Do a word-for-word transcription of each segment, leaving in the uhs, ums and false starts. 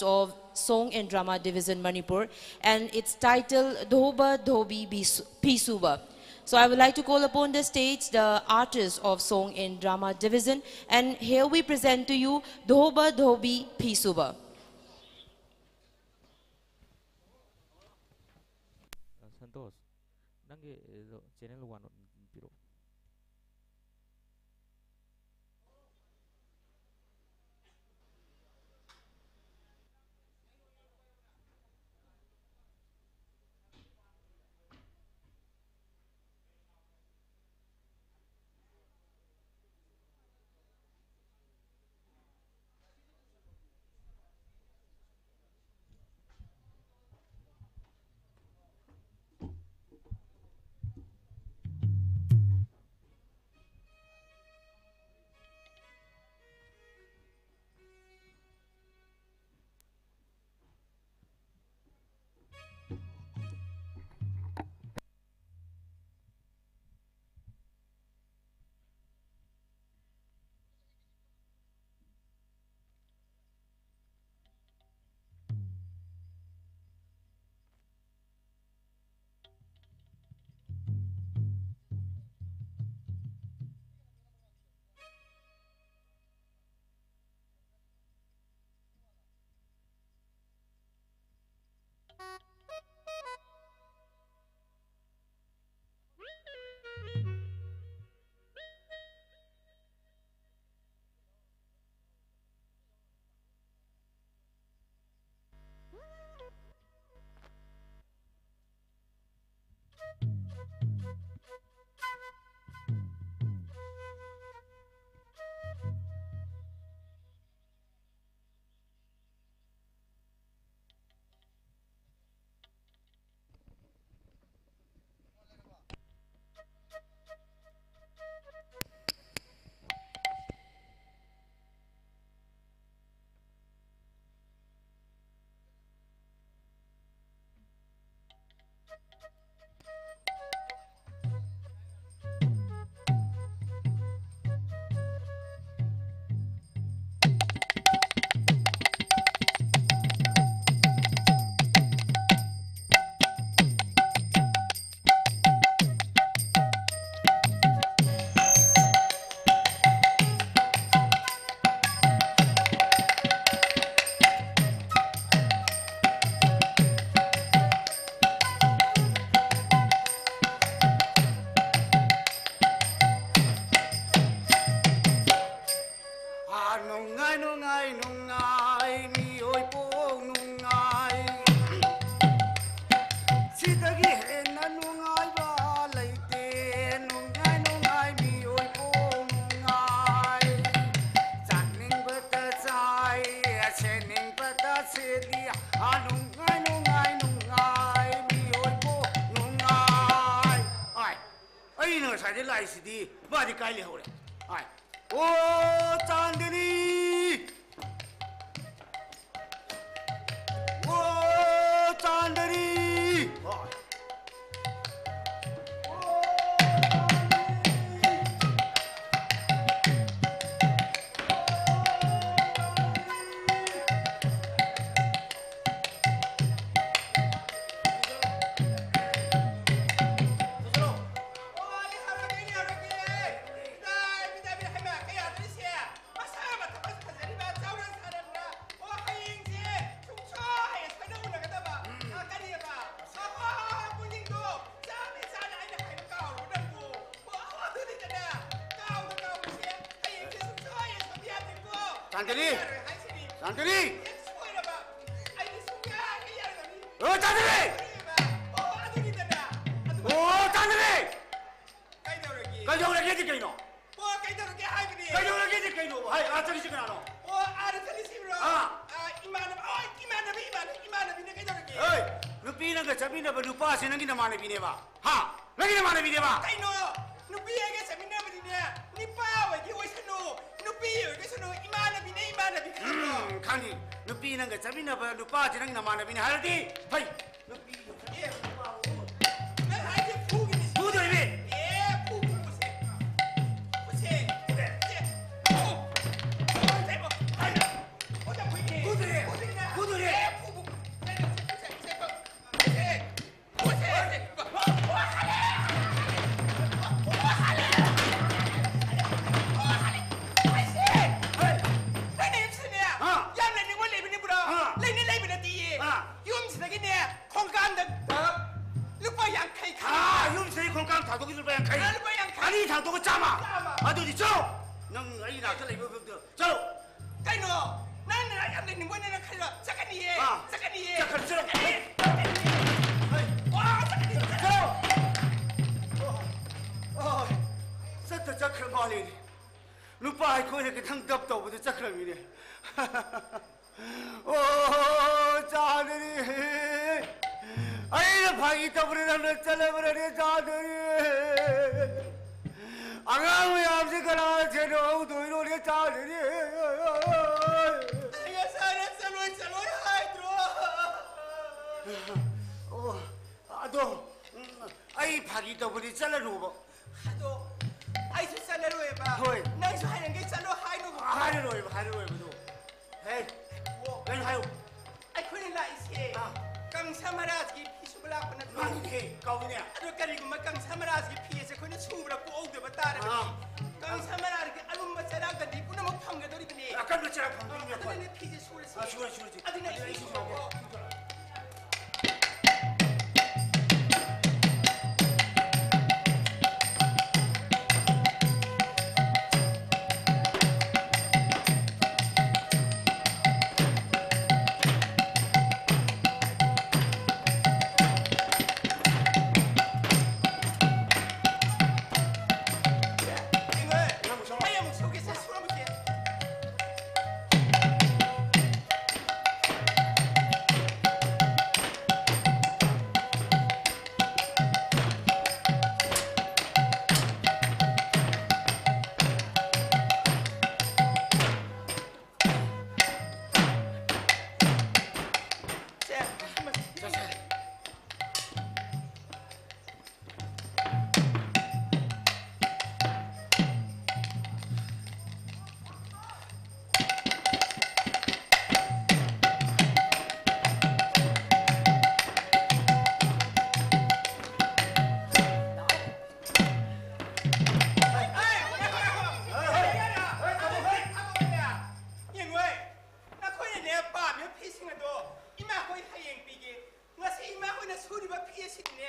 of Song and Drama Division Manipur, and it's titled Dhoba Dhobi Bis- Phisuba. So I would like to call upon the stage the artists of Song and Drama Division, and here we present to you Dhoba Dhobi Phisuba. Santosh, ꯅꯪꯒꯤ channel one ꯄꯤꯔꯛꯑꯣ꯫ ꯀꯥꯏꯗ ꯂꯥꯛꯏꯁꯤꯗꯤ? ꯃꯥꯗꯤ ꯀꯥꯏ ꯂꯩꯍꯧꯔꯦ? ꯍꯥꯏ꯫ ꯑꯣ, ꯆꯥꯟꯗꯅꯤ! ꯑꯣ, ꯆꯥꯟꯗꯅꯤ! ꯍꯣꯏ꯫ ꯆꯥꯟꯗꯅꯤ! ꯆꯥꯟꯗꯅꯤ! ꯑꯣ, ꯆꯥꯟꯗꯅꯤ! ꯑꯣ, ꯆꯥꯟꯗꯅꯤ! ꯀꯩꯗꯧꯔꯒꯦꯗꯤ ꯀꯩꯅꯣ? ꯑꯣ, ꯀꯩꯗꯧꯔꯒꯦ ꯍꯥꯏꯕꯅꯦ? ꯀꯩꯗꯧꯔꯒꯦꯗꯤ ꯀꯩꯅꯣ? ꯍꯥꯏ, ꯑꯥ ꯆꯠꯂꯤꯁꯤ ꯀꯅꯥꯅꯣ? ꯑꯣ, ꯑꯥꯗ ꯆꯠꯂꯤꯁꯤꯕ꯭ꯔꯣ? ꯑꯥ꯫ ꯑꯥ, ꯏꯃꯥꯟꯅꯕ, ꯑꯣ, ꯏꯃꯥꯟꯅꯕꯤ, ꯏꯃꯥꯟꯅꯕꯤ, ꯏꯃꯥꯟꯅꯕꯤꯅ ꯀꯩꯗꯧꯔꯒꯦ? ꯍꯦ, ꯅꯨꯄꯤ ꯅꯪꯒ ꯆꯠꯃꯤꯟꯅꯕ ꯅꯨꯄꯥꯁꯦ ꯅꯪꯒꯤ ꯅꯃꯥꯟꯅꯕꯤꯅꯦꯕ? ꯍꯥ? ꯅꯪꯒꯤ ꯅꯃꯥꯟꯅꯕꯤꯅꯦꯕ? ꯀꯩꯅꯣ? ꯅꯨꯄꯤ ꯑꯩꯒ ꯆꯠꯃꯤꯟꯅꯕꯗꯤꯅꯦ, ꯅꯨꯄꯥ ꯑꯣꯏꯒꯦ ꯑꯣꯏꯁꯅꯨ, ꯅꯨꯄꯤ ꯑꯣꯏꯒꯦ ꯑꯣꯏꯁꯅꯨ, ꯏꯃꯥꯟꯅꯕꯤꯅꯦ, ꯏꯃꯥꯟꯅꯕꯤ, ꯈꯪꯕ꯭ꯔꯣ? ꯎꯝ, ꯈꯪꯉꯤ꯫ ꯅꯨꯄꯤ ꯅꯪꯒ ꯆꯠꯃꯤꯟꯅꯕ ꯅꯨꯄꯥꯁꯦ ꯅꯪꯒꯤ ꯅꯃꯥꯟꯅꯕꯤꯅꯦ ꯍꯥꯏꯔꯗꯤ ꯐꯩ꯫ ꯅꯨꯄꯤ ꯅꯪ ꯍꯥꯏꯁꯦ ꯐꯨꯒꯤꯅꯤ꯫ ꯐꯨꯗꯣꯏꯅꯦ꯫ ꯑꯦ, ꯐꯨ, ꯐꯨ, ꯐꯨꯁꯦ꯫ ꯐꯨꯁꯦ꯫ ꯐꯨꯁꯦ꯫ ꯐꯨ꯫ ꯐꯨ, ꯐꯨ, ꯐꯨ꯫ ꯐꯨꯗꯣꯏꯅꯦ꯫ ꯐꯨꯗꯣꯏꯅꯦ꯫ ꯐꯨꯗꯣꯏꯅꯦ꯫ ꯑꯦ, ꯐꯨ, ꯐꯨ꯫ ꯐꯨꯁꯦ, ꯐꯨꯁꯦ, ꯐꯨꯁꯦ, ꯐꯨꯁꯦ꯫ ꯐꯨꯁꯦ꯫ ꯐꯨ, ꯐꯨ, ꯍꯥꯜꯂꯦ꯫ ꯐꯨ, ꯐꯨ, ꯍꯥꯜꯂꯦ꯫ ꯐꯨ, ꯍꯥꯜꯂꯦ꯫ ꯍꯩꯁꯦ꯫ ꯅꯣꯏ ꯅꯌꯨꯝꯁꯤꯗꯅꯦ ꯍꯥ? ꯌꯥꯝꯅ ꯅꯤꯡꯉꯣꯜ ꯂꯩꯕꯅꯦ, ꯕ꯭ꯔꯣ꯫ ꯍꯥ? ꯂꯩꯅꯤ, ꯂꯩꯕ ꯅꯠꯇꯦꯌꯦ꯫ ꯍꯥ? ꯌꯨꯝꯁꯤꯗꯒꯤꯅꯦ ꯈꯣꯡꯀꯥꯡꯗ ꯂꯨꯄꯥ ꯌꯥꯡꯈꯩ ꯈꯛ꯫ ꯑꯥ, ꯌꯨꯝꯁꯤꯗꯒꯤ ꯈꯣꯡꯀꯥꯡ ꯊꯥꯡꯗꯣꯛꯈꯤꯗ ꯂꯨꯄꯥ ꯌꯥꯡꯈꯩ꯫ ꯑꯥ, ꯂꯨꯄꯥ ꯌꯥꯡꯈꯩ꯫ ꯑꯅꯤ ꯊꯥꯡꯗꯣꯛꯑꯒ ꯆꯥꯝꯃ꯫ ꯆꯥꯝꯃ꯫ ꯑꯗꯨꯗꯤ ꯆꯠꯂꯣ꯫ ꯅꯪ ꯑꯩ ꯅꯥꯛꯇ ꯂꯩꯕ ꯐꯤꯕꯝꯗ ꯆꯠꯂꯣ꯫ ꯀꯩꯅꯣ? ꯅꯪ ꯅꯥꯛ ꯌꯥꯝ ꯂꯩꯅꯤꯡꯕ ꯑꯣꯏꯅ ꯅꯪ ꯈꯜꯂꯣ꯫ ꯆꯠꯀꯅꯤꯌꯦ꯫ ꯑꯥ꯫ ꯆꯠꯀꯅꯤꯌꯦ꯫ ꯆꯠꯈ꯭ꯔꯣ, ꯆꯠꯈ꯭ꯔꯣ꯫ ꯆꯠꯀꯅꯤ꯫ ꯍꯩ꯫ ꯋꯥ, ꯆꯠꯀꯅꯤ꯫ ꯆꯠꯂꯣ꯫ ꯑꯣ, ꯑꯣ, ꯆꯠꯇ ꯆꯠꯈ꯭ꯔ ꯃꯥꯜꯂꯦꯅꯦ꯫ ꯅꯨꯄꯥ ꯑꯩꯈꯣꯏꯅ ꯈꯤꯇꯪ ꯗꯞ ꯇꯧꯕꯗ ꯆꯠꯈ꯭ꯔꯃꯤꯅꯦ꯫ ꯑꯣ, ꯆꯥꯟꯗꯅꯤ! ꯑꯩꯅ ꯐꯥꯒꯤ ꯇꯧꯕꯅꯤ, ꯅꯪꯅ ꯆꯠꯂꯕ꯭ꯔꯅꯦ, ꯆꯥꯟꯗꯅꯤ? ꯑꯉꯥꯡ ꯃꯌꯥꯝꯁꯦ ꯀꯅꯥꯅ ꯁꯦꯟꯅꯍꯧꯗꯣꯏꯅꯣꯅꯦ? ꯆꯥꯗꯣꯏꯅꯦ꯫ ꯑꯩ ꯉꯁꯥꯏꯅ ꯆꯠꯂꯣꯏ, ꯆꯠꯂꯣꯏ ꯍꯥꯏꯗ꯭ꯔꯣ? ꯑꯣ, ꯑꯗꯣ, ꯎꯝ, ꯑꯩ ꯐꯥꯒꯤ ꯇꯧꯕꯅꯤ, ꯆꯠꯂꯅꯨꯕ꯫ ꯑꯗꯣ ꯑꯩꯁꯨ ꯆꯠꯂꯔꯣꯏꯕ꯫ ꯍꯣꯏ꯫ ꯅꯪꯁꯨ ꯍꯌꯦꯡꯈꯩ ꯆꯠꯂꯣ ꯍꯥꯏꯅꯨꯕ꯫ ꯍꯥꯏꯔꯔꯣꯏꯕ, ꯍꯥꯏꯔꯔꯣꯏꯕ ꯑꯗꯣ꯫ ꯍꯦ, ꯑꯣ꯫ ꯅꯪ ꯍꯥꯏꯌꯨ꯫ ꯑꯩꯈꯣꯏꯅ ꯂꯥꯛꯏꯁꯦ ꯑꯥ꯫ ꯀꯪꯁ ꯃꯍꯥꯔꯥꯖꯀꯤ ꯐꯤ ꯁꯨꯕ ꯂꯥꯛꯄ ꯅꯠꯇ꯭ꯔꯣ? ꯃꯥꯅꯤꯅꯦ, ꯀꯥꯎꯏꯅꯦ꯫ ꯑꯗꯣ ꯀꯔꯤꯒꯨꯝꯕ ꯀꯪꯁ ꯃꯍꯥꯔꯥꯖꯀꯤ ꯐꯤ ꯑꯁꯦ ꯑꯩꯈꯣꯏꯅ ꯁꯨꯕꯗ ꯀꯣꯛꯍꯧꯗꯕ ꯇꯥꯔꯒꯗꯤ ꯑꯥ꯫ ꯀꯪꯁ ꯃꯍꯥꯔꯥꯖꯀꯤ ꯑꯔꯨꯝꯕ ꯆꯩꯔꯥꯛ ꯒꯟꯗꯤ ꯄꯨꯝꯅꯃꯛ ꯐꯪꯒꯗꯧꯔꯤꯕꯅꯤ꯫ ꯑꯀꯟꯕ ꯆꯩꯔꯥꯛ ꯐꯪꯗꯣꯏꯅꯦ ꯑꯩꯈꯣꯏ꯫ ꯑꯗꯨꯅꯅꯦ ꯐꯤꯁꯦ ꯁꯨꯔꯁꯤ꯫ ꯑꯥ, ꯁꯨꯔꯦ, ꯁꯨꯔꯦ, ꯁꯨꯔꯦ꯫ ꯑꯗꯨꯅ ꯑꯗꯨꯅ ꯑꯩ ꯑꯩ ꯁꯨꯔꯦ꯫ ꯁꯨꯔꯒꯦ꯫ ꯌꯦꯡꯉꯣꯏ, ꯅꯈꯣꯏꯅꯅꯦ ꯄꯥꯝꯃꯤꯕ ꯐꯤꯁꯤꯡ ꯑꯗꯣ ꯏꯃꯥꯈꯣꯏ ꯍꯌꯦꯡ ꯄꯤꯒꯦ꯫ ꯉꯁꯤ ꯏꯃꯥꯈꯣꯏꯅ ꯁꯨꯔꯤꯕ ꯐꯤ ꯑꯁꯤꯗꯤꯅꯦ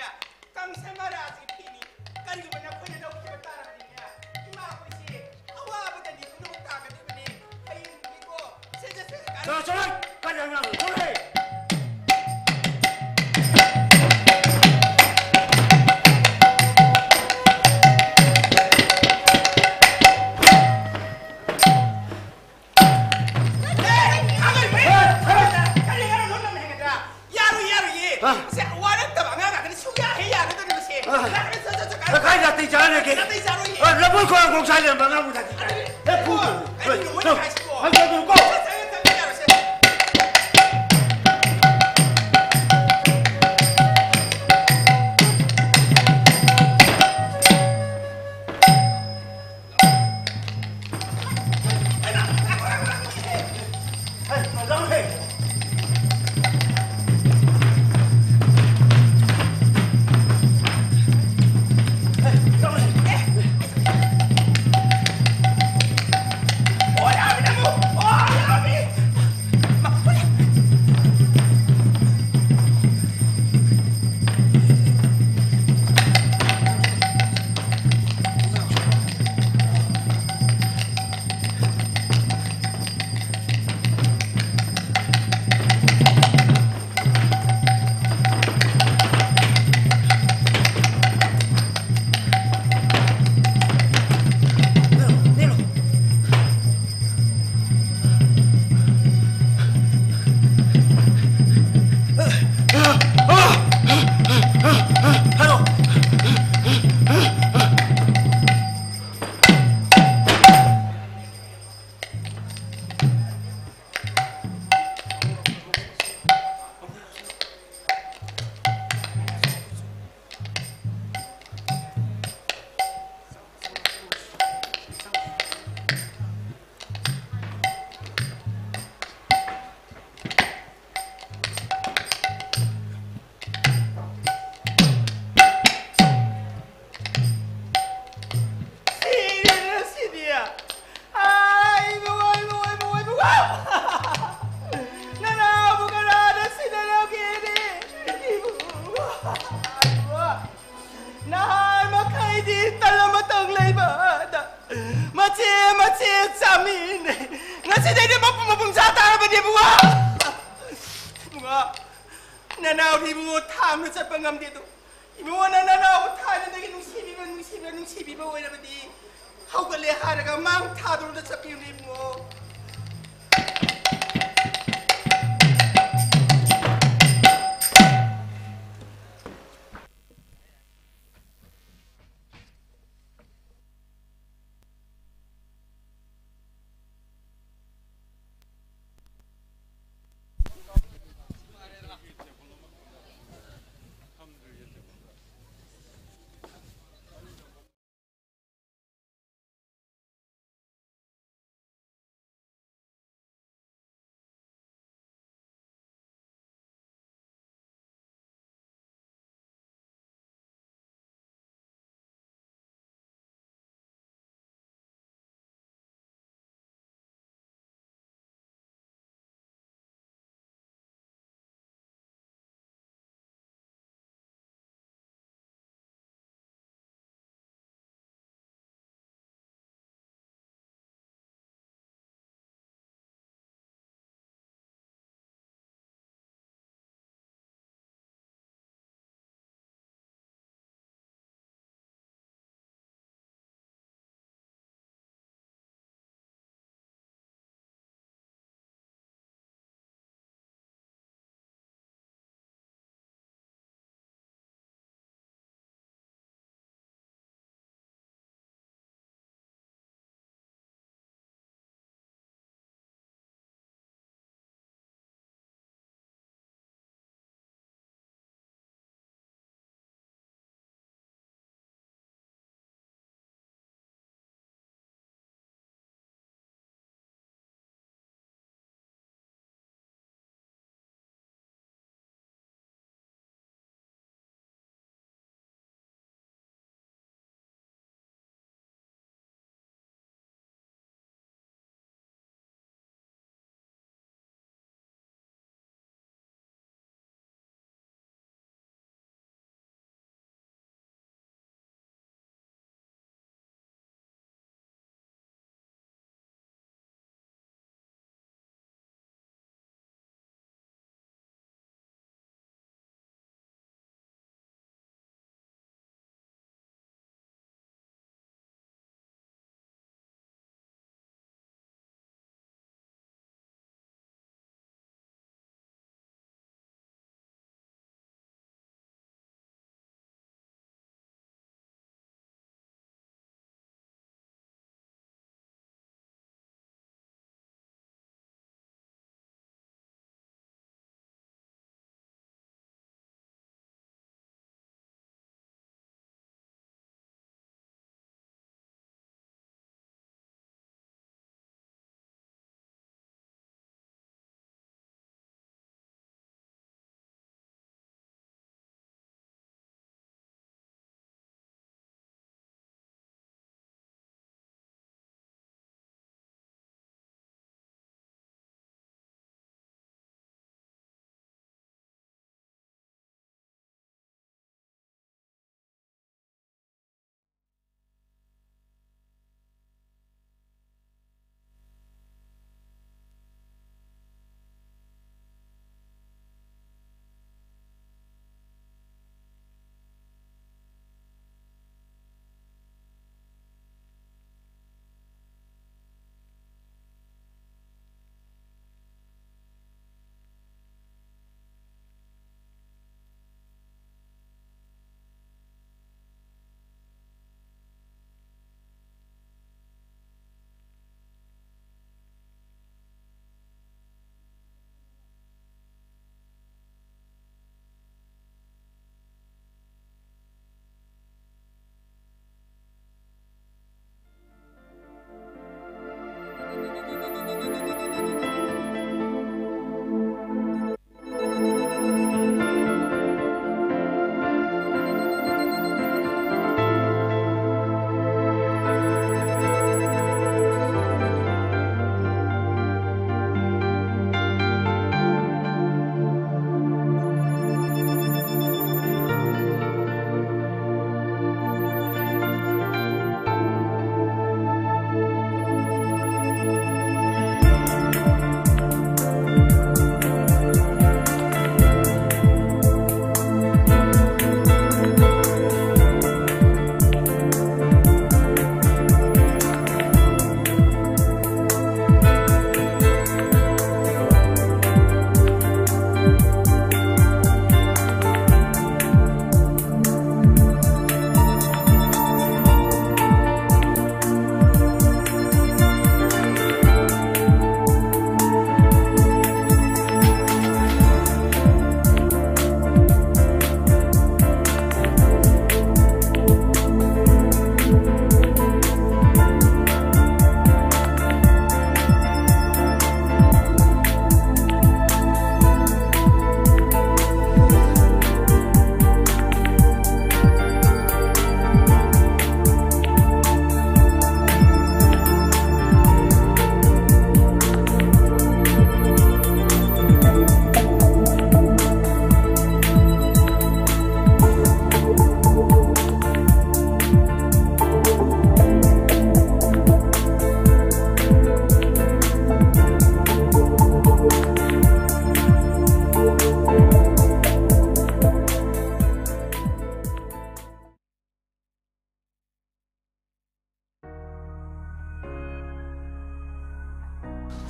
ꯀꯪꯁ ꯃꯍꯥꯔꯥꯖꯒꯤ ꯐꯤꯅꯤ꯫ ꯀꯔꯤꯒꯨꯝꯕ ꯅꯈꯣꯏꯅ ꯂꯧꯈꯤꯕ ꯇꯥꯔꯕꯗꯤꯅꯦ ꯏꯃꯥꯈꯣꯏꯁꯦ ꯑꯋꯥꯕꯗꯅꯤ ꯄꯨꯝꯅꯃꯛ ꯇꯥꯒꯗꯣꯏꯕꯅꯤ꯫ ꯍꯌꯦꯡꯗꯤꯀꯣ ꯁꯦ, ꯁꯦ, ꯁꯦ, ꯁꯦ, ꯀꯔꯤ ꯆꯠꯂꯣ, ꯆꯠꯂꯣ! ꯀꯔꯤ ꯑꯉꯥꯡꯅꯣ? ꯆꯠꯂꯣꯍꯦ! ꯌꯥꯔꯣꯏ, ꯌꯥꯔꯣꯏꯌꯦ꯫ ꯑ꯫ ꯁꯦ, ꯋꯥꯔꯛꯇꯕ ꯑꯉꯥꯡ ꯉꯥꯛꯇꯅꯤ꯫ ꯁꯨꯡꯌꯥ ꯍꯦꯛ ꯌꯥꯔꯣꯏꯗꯧꯔꯤꯕꯁꯦ꯫ ꯑ꯫ ꯂꯥꯛꯀꯅꯤ, ꯆꯠ, ꯆꯠ, ꯆꯠ, ꯀꯥꯏ-, ꯀꯥꯏꯗ? ꯆꯥꯔꯒꯦ꯫ ꯅꯥꯇꯩ ꯆꯥꯔꯣꯏꯌꯦ꯫ ꯑ, ꯂꯐꯣꯏ ꯈꯣꯡ ꯈꯣꯡ ꯁꯥꯏ ꯂꯩꯔꯝꯕ ꯑꯉꯥꯡꯕꯨ ꯅꯥꯇꯩ ꯆꯥꯔꯣꯏ꯫ ꯍꯦ, ꯐꯨ꯫ ꯀꯩꯅꯣ, ꯂꯣꯏ ꯍꯦ, ꯈꯥꯏꯁꯤꯕꯣ? ꯍꯦ, ꯍꯦ, ꯍꯦ, ꯍꯦ꯫ ꯁꯤꯔꯦꯗ ꯁꯤꯗꯤ꯫ ꯑꯥꯏ, ꯏꯕꯨꯡꯉꯣ, ꯏꯕꯨꯡꯉꯣ, ꯏꯕꯨꯡꯉꯣ, ꯏꯕꯨꯡꯉꯣ! ꯅꯅꯥꯎꯕꯨ ꯀꯅꯥꯅ ꯁꯤꯗꯅꯒꯦꯅꯦ? ꯏꯕꯨꯡꯉꯣ, ꯏꯕꯨꯡꯉꯣ! ꯅꯍꯥꯟ ꯃꯈꯩꯗꯤ ꯇꯜ ꯑꯃꯇꯪ ꯂꯩꯕꯗ ꯃꯆꯦ ꯃꯆꯦ ꯆꯥꯃꯤꯟꯅꯩ꯫ ꯉꯁꯤꯗꯩꯗꯤ ꯃꯄꯨꯝ ꯃꯄꯨꯝ ꯆꯥ ꯇꯥꯔꯕꯅꯦ, ꯏꯕꯨꯡꯉꯣ! ꯏꯕꯨꯡꯉꯣ, ꯅꯅꯥꯎꯗꯤ ꯏꯕꯨꯡꯉꯣ ꯊꯥꯡꯅ ꯆꯠꯄ ꯉꯝꯗꯦꯗꯣ꯫ ꯏꯕꯨꯡꯉꯣ, ꯅꯪ ꯅꯅꯥꯎ ꯊꯥꯏꯅꯗꯒꯤ ꯅꯨꯡꯁꯤꯕꯤꯕ, ꯅꯨꯡꯁꯤꯕ, ꯅꯨꯡꯁꯤꯕꯤꯕ ꯑꯣꯏꯔꯕꯗꯤ ꯍꯧꯒꯠꯂꯦ ꯍꯥꯏꯔꯒ ꯃꯥꯡ ꯊꯥꯗꯣꯛꯂꯒ ꯆꯠꯄꯤꯌꯨꯅꯦ, ꯏꯕꯨꯡꯉꯣ꯫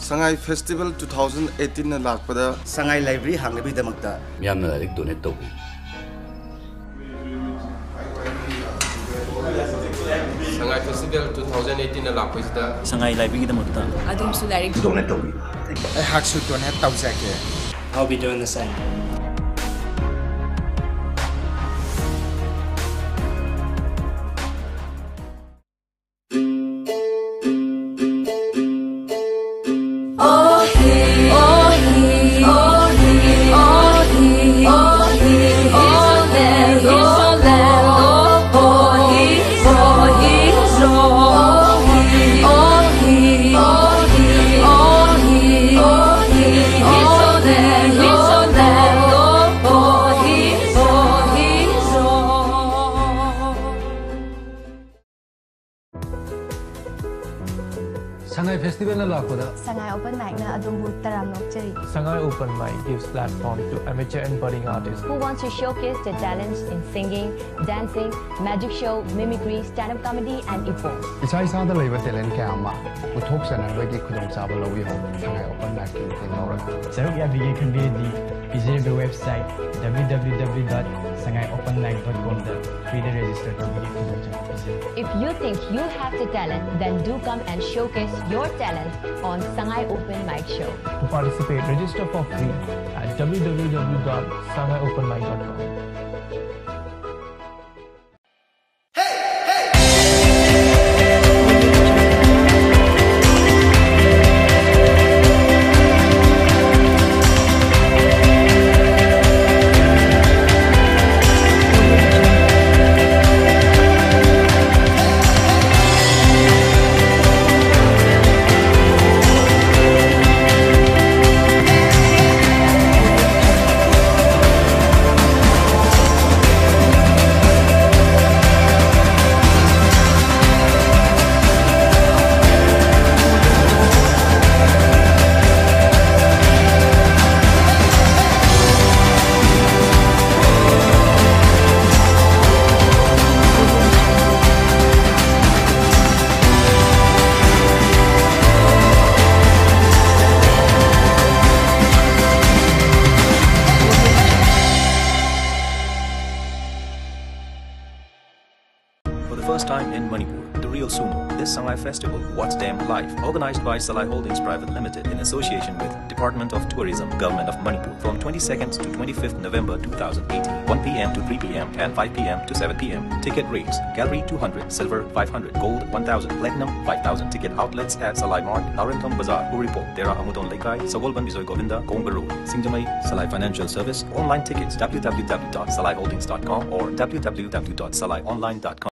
ꯁꯉꯥꯏ ꯐꯦꯁꯇꯤꯚꯦꯜ two thousand eighteen ꯅ ꯂꯥꯛꯄꯗ ꯁꯉꯥꯏ ꯂꯥꯏꯕ꯭ꯔꯦꯔꯤ ꯍꯥꯡꯅꯕꯒꯤꯗꯃꯛꯇ ꯃꯤꯌꯥꯝꯅ ꯂꯥꯏꯔꯤꯛ ꯗꯣꯅꯦꯠ ꯇꯧꯕꯤ꯫ ꯁꯉꯥꯏ ꯐꯦꯁꯇꯤꯚꯦꯜ two thousand eighteen ꯅ ꯂꯥꯛꯄꯁꯤꯗ ꯁꯉꯥꯏ ꯂꯥꯏꯕ꯭ꯔꯦꯔꯤꯒꯤꯗꯃꯛꯇ ꯑꯗꯣꯝꯁꯨ ꯂꯥꯏꯔꯤꯛ ꯗꯣꯅꯦꯠ ꯇꯧꯕꯤ꯫ ꯑꯩꯍꯥꯛꯁꯨ ꯗꯣꯅꯦꯠ ꯇꯧꯖꯒꯦ꯫ I'll be doing the same. ꯁꯉꯥꯏ ꯐꯦꯁꯇꯤꯚꯦꯜꯅ ꯂꯥꯛꯄꯗ ꯁꯉꯥꯏ ꯑꯣꯄꯟ ꯃꯥꯏꯛꯅ ꯑꯗꯣꯝꯕꯨ ꯇꯔꯥꯝꯅ ꯑꯣꯛꯆꯔꯤ꯫ Sangai Open Mic gives platform to amateur and budding artists who wants to showcase their talents in singing, dancing, magic show, mimicry, stand-up comedy, and events. ꯏꯁꯥ ꯏꯁꯥꯗ ꯂꯩꯕ talent ꯀꯌꯥ ꯑꯃ ꯎꯠꯊꯣꯛꯆꯅꯕꯒꯤ ꯈꯨꯗꯣꯡꯆꯥꯕ ꯂꯧꯕꯤꯌꯨ ꯁꯉꯥꯏ ꯑꯣꯄꯟ ꯃꯥꯏꯛꯀꯤ ꯃꯇꯦꯡ ꯂꯧꯔꯒ꯫ ꯁꯔꯨꯛ ꯌꯥꯕꯤꯒꯦ ꯈꯟꯕꯤꯔꯗꯤ ꯄꯤꯖꯔꯤꯕ website W W W dot sangai open mic dot com ꯗ free ꯗ register ꯇꯧꯕꯒꯤ ꯈꯨꯗꯣꯡꯆꯥꯕ ꯄꯤꯖꯔꯤ꯫ If you think you have the talent, then do come and showcase your talent on Sangai Open Mic Show. To participate, register for free at W W W dot sangai open mic dot com. Time in Manipur, the real sumo. This Sangai Festival, watch them live. Organized by Salai Holdings Private Limited in association with Department of Tourism, Government of Manipur. From twenty-second to twenty-fifth November two thousand eighteen, one p m to three p m and five p m to seven p m. Ticket rates: Gallery two hundred, Silver five hundred, Gold one thousand, Platinum five thousand. Ticket outlets at Salai Mart, Narengtham Bazaar, Uripok, Tera Amudon Leikai, Sagolband Bijoy Govinda, Kongba Road, Singjamei. Salai Financial Service, online tickets, w w w dot salai holdings dot com or w w w dot salai online dot com.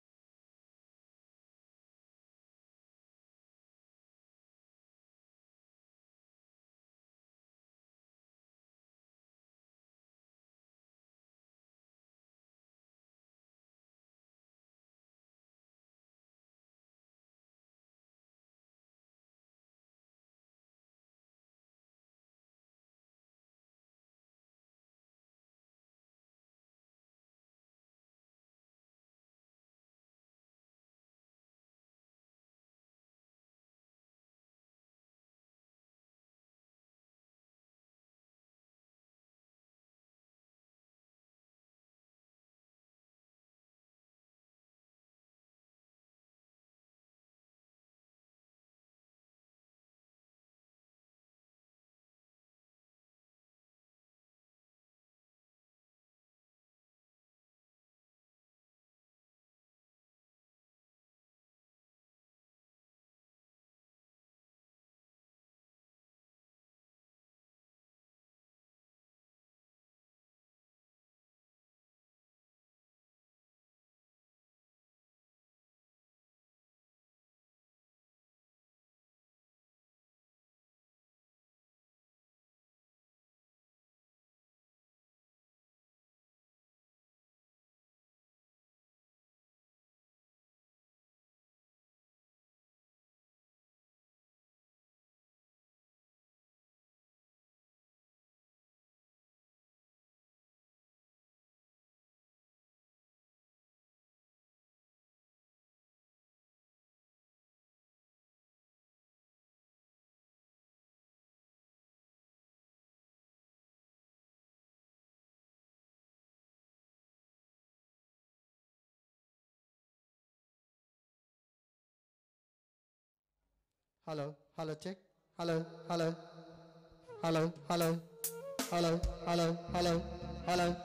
Hello, hello, check. Hello, hello. Hello, hello. Hello, hello, hello, hello.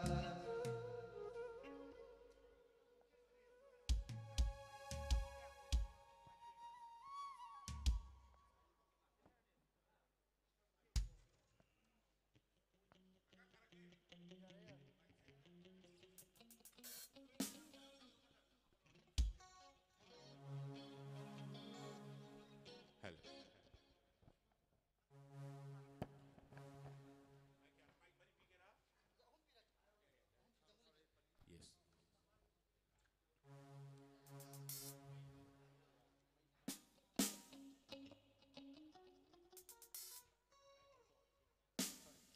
Hello. Yes.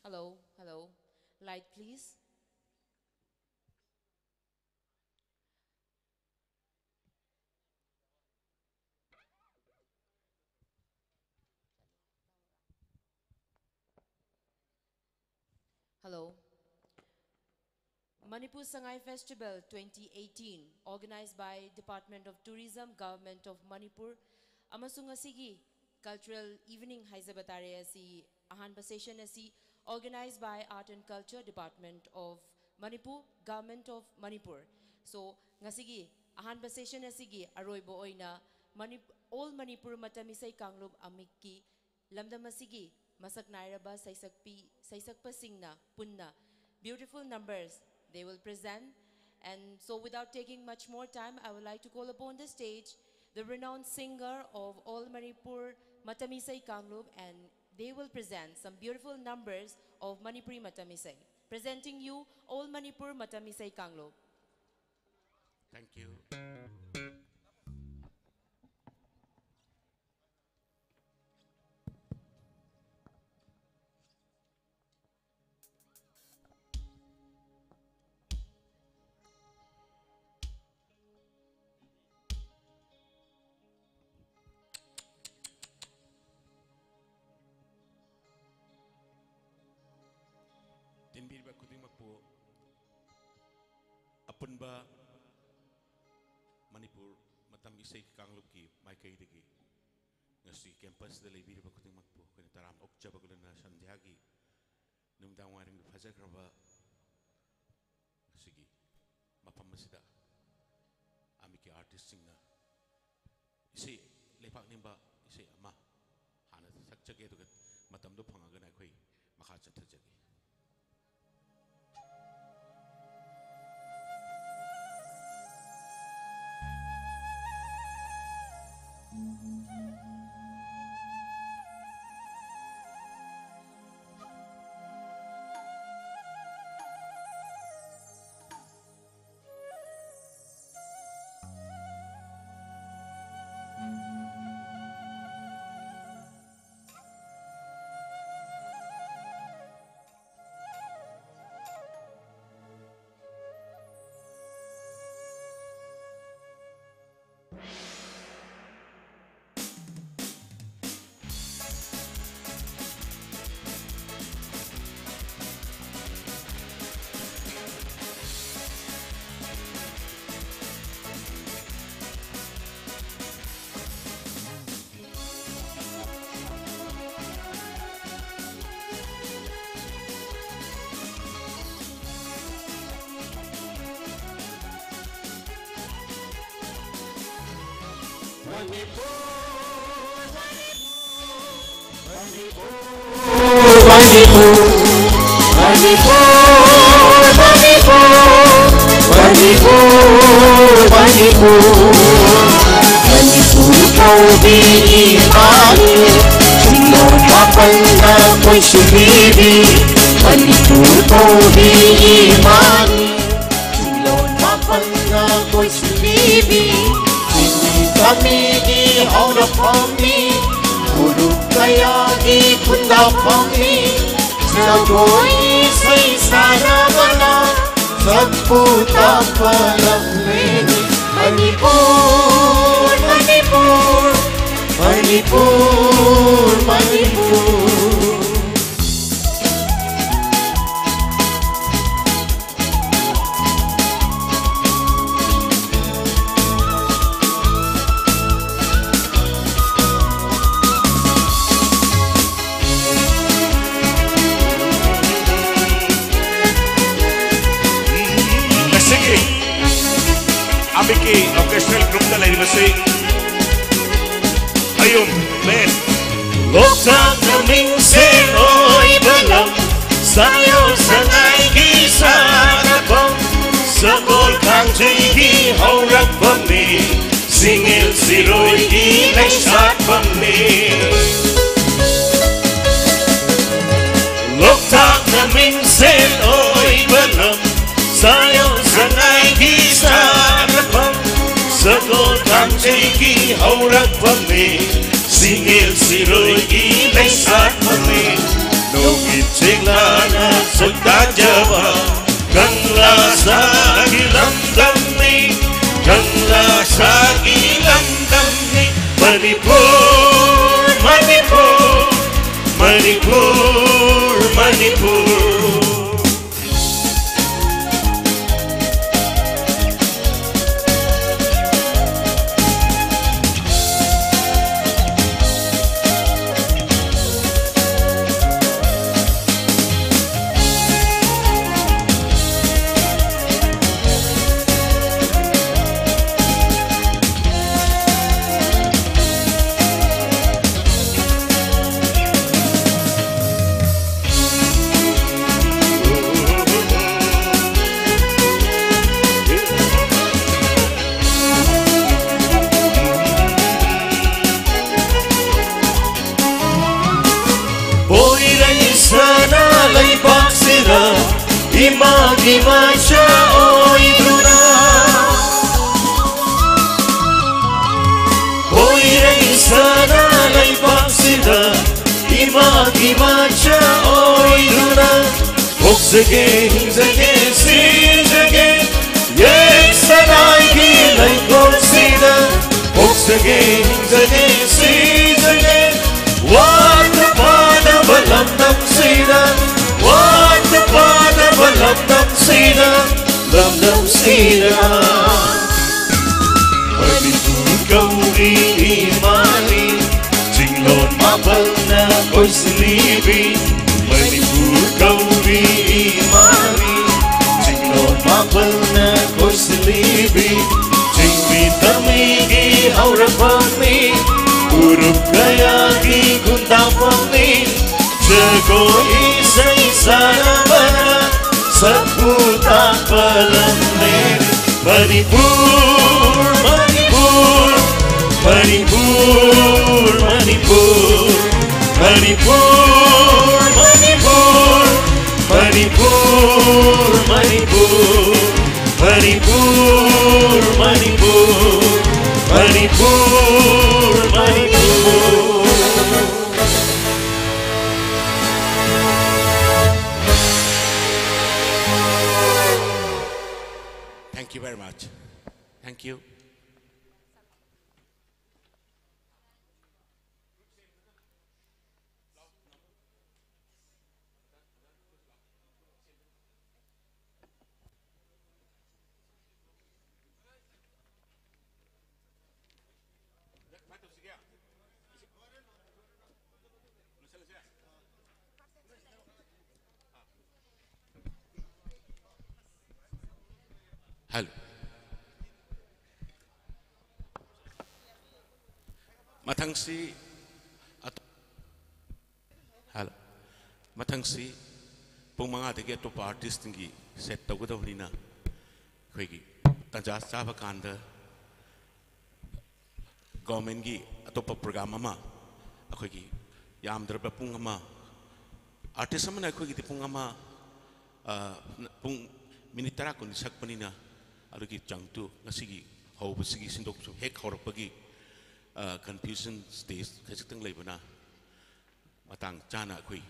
Hello, hello. Light, please. Hello. Manipur Sangai Festival twenty eighteen, organized by Department of Tourism, Government of Manipur, ꯑꯃꯁꯨꯡ ꯉꯁꯤꯒꯤ cultural evening ꯍꯥꯏꯖꯕ ꯇꯥꯔꯦ ꯑꯁꯤ, ꯑꯍꯥꯟꯕ session ꯑꯁꯤ organized by Art and Culture Department of Manipur, Government of Manipur. So, ꯉꯁꯤꯒꯤ ꯑꯍꯥꯟꯕ session ꯑꯁꯤꯒꯤ ꯑꯔꯣꯏꯕ ꯑꯣꯏꯅ ꯃꯅꯤ-, All Manipur ꯃꯇꯝ ꯏꯁꯩ ꯀꯥꯡꯂꯨꯞ ꯑꯃꯤꯛꯀꯤ ꯂꯝꯗꯝ ꯑꯁꯤꯒꯤ ꯃꯁꯛ ꯅꯥꯏꯔꯕ ꯁꯩꯁꯛꯄꯤ, ꯁꯩꯁꯛꯄꯁꯤꯡꯅ ꯄꯨꯟꯅ beautiful numbers they will present. And so without taking much more time, I would like to call upon the stage the renowned singer of All Manipur Matam Isai Kanglup, and they will present some beautiful numbers of Manipuri Matam Isai. Presenting you All Manipur Matam Isai Kanglup. Thank you. ꯇꯤꯟꯕꯤꯔꯤꯕ ꯈꯨꯗꯤꯡꯃꯛꯄꯨ ꯑꯄꯨꯟꯕ ꯃꯅꯤꯄꯨꯔ ꯃꯇꯝ ꯏꯁꯩ ꯀꯥꯡꯂꯨꯞꯀꯤ ꯃꯥꯏꯀꯩꯗꯒꯤ ꯉꯁꯤ ꯀꯦꯝꯄꯁꯇ ꯂꯩꯕꯤꯔꯤꯕ ꯈꯨꯗꯤꯡꯃꯛꯄꯨ ꯑꯩꯈꯣꯏꯅ ꯇꯔꯥꯝꯅ ꯑꯣꯛꯆꯕꯒ ꯂꯣꯏꯅꯅ ꯁꯟꯙ꯭ꯌꯥꯒꯤ ꯅꯨꯃꯤꯗꯥꯡ ꯋꯥꯏꯔꯝꯒꯤ ꯐꯖꯈ꯭ꯔꯕ ꯉꯁꯤꯒꯤ ꯃꯐꯝ ꯑꯁꯤꯗ ꯑꯃꯤꯛꯀꯤ ꯑꯥꯔꯇꯤꯁꯁꯤꯡꯅ ꯏꯁꯩ, ꯂꯩꯄꯥꯛ ꯅꯤꯡꯕ ꯏꯁꯩ ꯑꯃ ꯍꯥꯟꯅ ꯁꯛꯆꯒꯦ, ꯑꯗꯨꯒ ꯃꯇꯝꯗꯣ ꯐꯪꯉꯒꯅ ꯑꯩꯈꯣꯏ ꯃꯈꯥ ꯆꯠꯊꯖꯒꯦ꯫ ꯃꯅꯤꯄꯨꯔ ꯀꯧꯕꯤ ꯏꯃꯥꯅꯤ, ꯆꯤꯡꯂꯣꯟ ꯃꯥꯄꯟꯅ ꯀꯣꯏꯁꯤꯜꯂꯤꯕꯤ꯫ ꯃꯅꯤꯄꯨꯔ ꯀꯧꯕꯤ ꯏꯃꯥꯅꯤ, ꯆꯤꯡꯂꯣꯟ ꯃꯥꯄꯟꯅ ꯀꯣꯏꯁꯤꯜꯂꯤꯕꯤ꯫ ꯆꯤꯡꯃꯤ ꯇꯝꯃꯤꯒꯤ ꯍꯧꯔꯛꯐꯝꯅꯤ, ꯐꯨꯔꯨꯞ ꯀꯌꯥꯒꯤ ꯈꯨꯟꯗꯥꯐꯝꯅꯤ꯫ ꯖꯒꯣꯏ ꯏꯁꯩ ꯁꯥꯟꯅꯕꯅ ꯁꯛꯄꯨ ꯇꯥꯛꯄ ꯂꯝꯂꯦꯟꯅꯤ꯫ ꯃꯅꯤꯄꯨꯔ, ꯃꯅꯤꯄꯨꯔ, ꯃꯅꯤꯄꯨꯔ, ꯃꯅꯤꯄꯨꯔ꯫ ꯒꯤ ꯑꯣꯔꯀꯦꯁꯇ꯭ꯔꯦꯜ ꯒ꯭ꯔꯨꯞꯇ ꯂꯩꯔꯤꯕꯁꯤ ꯑꯌꯨꯝ ꯕꯦꯟ꯫ ꯂꯣꯛꯇꯥꯛꯅ ꯃꯤꯡꯁꯦꯜ ꯑꯣꯏꯕ ꯂꯝ, ꯁꯥꯌꯣꯜ ꯁꯉꯥꯏꯒꯤ ꯁꯥꯟꯅꯐꯝ, ꯁꯒꯣꯜ ꯀꯥꯡꯖꯩꯒꯤ ꯍꯧꯔꯛꯐꯝꯅꯤ, ꯁꯤꯡꯉꯦꯜ ꯁꯤꯔꯣꯏꯒꯤ ꯂꯩꯁꯥꯠꯐꯝꯅꯤ꯫ ꯂꯣꯛꯇꯥꯛꯅ ꯃꯤꯡꯁꯦꯜ ꯑꯣꯏꯕ ꯂꯝ, ꯁꯥꯌꯣꯜ ꯁꯉꯥꯏꯒꯤ ꯁꯥꯟꯅꯐꯝ, ꯁꯒꯣꯜ ꯀꯥꯡꯖꯩꯒꯤ ꯍꯧꯔꯛꯐꯝꯅꯤ, ꯁꯤꯡꯉꯦꯜ ꯁꯤꯔꯣꯏꯒꯤ ꯂꯩꯁꯥꯠꯐꯝꯅꯤ꯫ ꯅꯣꯡꯒꯤ ꯆꯦꯛꯂꯥꯅ ꯁꯣꯏꯗꯥꯖꯕ ꯀꯪꯂꯥ ꯁꯥꯒꯤ ꯂꯝꯗꯝꯅꯤ, ꯀꯪꯂꯥ ꯁꯥꯒꯤ ꯂꯝꯗꯝꯅꯤ꯫ ꯃꯅꯤꯄꯨꯔ, ꯃꯅꯤꯄꯨꯔ, ꯃꯅꯤꯄꯨꯔ, ꯃꯅꯤꯄꯨꯔ꯫ ꯄꯣꯏꯔꯩ ꯁꯅꯥ ꯂꯩꯕꯥꯛꯁꯤꯗ ꯏꯃꯥꯒꯤ ꯃꯆꯥ ꯑꯣꯏꯗꯨꯅ, ꯄꯣꯏꯔꯩ ꯁꯅꯥ ꯂꯩꯕꯥꯛꯁꯤꯗ ꯏꯃꯥꯒꯤ ꯃꯆꯥ ꯑꯣꯏꯗꯨꯅ ꯄꯣꯛꯆꯒꯦ, ꯍꯤꯡꯖꯒꯦ, ꯁꯤꯖꯒꯦ, ꯌꯦꯛꯁꯅꯥꯏꯒꯤ ꯂꯩꯀꯣꯜꯁꯤꯗ ꯄꯣꯛꯆꯒꯦ, ꯍꯤꯡꯖꯒꯦ, ꯁꯤꯖꯒꯦ, ꯋꯥꯠꯇ ꯄꯥꯗꯕ ꯂꯝꯗꯝꯁꯤꯗ, ꯋꯥꯠꯇ ꯄꯥꯗꯕ ꯂꯝꯗꯝꯁꯤꯗ, ꯂꯝꯗꯝꯁꯤꯗ꯫ ꯃꯅꯤꯄꯨꯔ ꯀꯧꯔꯤ ꯏꯃꯥꯅꯤ, ꯆꯤꯡꯂꯣꯟ ꯃꯥꯄꯜꯅ ꯀꯣꯏꯁꯤꯜꯂꯤꯕꯤ꯫ ꯃꯅꯤꯄꯨꯔ ꯀꯧꯔꯤ ꯏꯃꯥꯅꯤ, ꯆꯤꯡꯂꯣꯟ ꯃꯥꯄꯜꯅ ꯀꯣꯏꯁꯤꯜꯂꯤꯕꯤ꯫ ꯍꯧꯔꯛꯐꯝꯅꯤ, ꯐꯨꯔꯨꯞ ꯀꯌꯥꯒꯤ ꯈꯨꯟꯗꯥꯐꯝꯅꯤ꯫ ꯖꯒꯣꯏ ꯏꯁꯩ ꯁꯥꯟꯅꯕꯅ ꯁꯛꯄꯨ ꯇꯥꯛꯄ ꯂꯝꯅꯤ꯫ Manipur, Manipur, Manipur, Manipur, Manipur, Manipur, Manipur, Manipur. Manipur, Manipur, Manipur, Manipur. Thank you very much. Thank you. Hello. ꯃꯊꯪꯁꯤ ꯑꯇꯣꯞ-, hello. ꯃꯊꯪꯁꯤ ꯄꯨꯡ ꯃꯉꯥꯗꯒꯤ ꯑꯇꯣꯞꯄ artistꯁꯤꯡꯒꯤ set ꯇꯧꯒꯗꯕꯅꯤꯅ, ꯑꯩꯈꯣꯏꯒꯤ ꯇꯥꯟꯖꯥ ꯆꯥꯕ ꯀꯥꯟꯗ governmentꯀꯤ ꯑꯇꯣꯞꯄ program ꯑꯃ, ꯑꯩꯈꯣꯏꯒꯤ ꯌꯥꯝꯗ꯭ꯔꯕ ꯄꯨꯡ ꯑꯃ, artist ꯑꯃꯅ ꯑꯩꯈꯣꯏꯒꯤꯗꯤ ꯄꯨꯡ ꯑꯃ, ꯑ, ꯄꯨꯡ minute ꯇꯔꯥ ꯀꯨꯟ ꯁꯛꯄꯅꯤꯅ, ꯑꯗꯨꯒꯤ ꯆꯪꯗꯨ ꯉꯁꯤꯒꯤ ꯍꯧꯕꯁꯤꯒꯤ ꯁꯤꯟꯗꯣꯛ ꯍꯦꯛ ꯍꯧꯔꯛꯄꯒꯤ, ꯑ, confusion stage ꯈꯖꯤꯛꯇꯪ ꯂꯩꯕꯅ, ꯃꯇꯥꯡ ꯆꯥꯅ ꯑꯩꯈꯣꯏ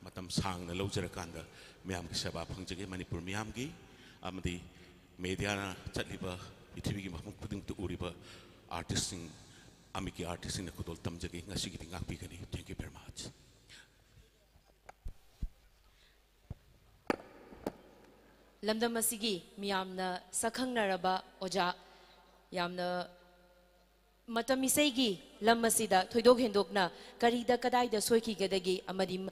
ꯃꯇꯝ ꯁꯥꯡꯅ ꯂꯧꯖꯔꯀꯥꯟꯗ ꯃꯌꯥꯝꯒꯤ ꯁꯦꯕꯥ ꯐꯪꯖꯒꯦ꯫ ꯃꯅꯤꯄꯨꯔ ꯃꯤꯌꯥꯝꯒꯤ ꯑꯃꯗꯤ mediaꯅ ꯆꯠꯂꯤꯕ ꯄ꯭ꯔꯤꯊꯤꯕꯤꯒꯤ ꯃꯐꯝ ꯈꯨꯗꯤꯡꯃꯛꯇ ꯎꯔꯤꯕ artistꯁꯤꯡ, ꯑꯃꯤꯛꯀꯤ artistꯁꯤꯡꯅ ꯈꯨꯗꯣꯜ ꯇꯝꯖꯒꯦ꯫ ꯉꯁꯤꯒꯤꯗꯤ ꯉꯥꯛꯄꯤꯒꯅꯤ꯫ Thank you very much. ꯂꯝꯗꯝ ꯑꯁꯤꯒꯤ ꯃꯤꯌꯥꯝꯅ ꯁꯛꯈꯪꯅꯔꯕ ꯑꯣꯖꯥ, ꯌꯥꯝꯅ ꯃꯇꯝ ꯏꯁꯩꯒꯤ ꯂꯝ ꯑꯁꯤꯗ ꯊꯣꯏꯗꯣꯛ ꯍꯦꯟꯗꯣꯛꯅ ꯀꯔꯤꯗ ꯀꯗꯥꯏꯗ ꯁꯣꯏꯈꯤꯒꯗꯒꯦ ꯑꯃꯗꯤ ꯃ-,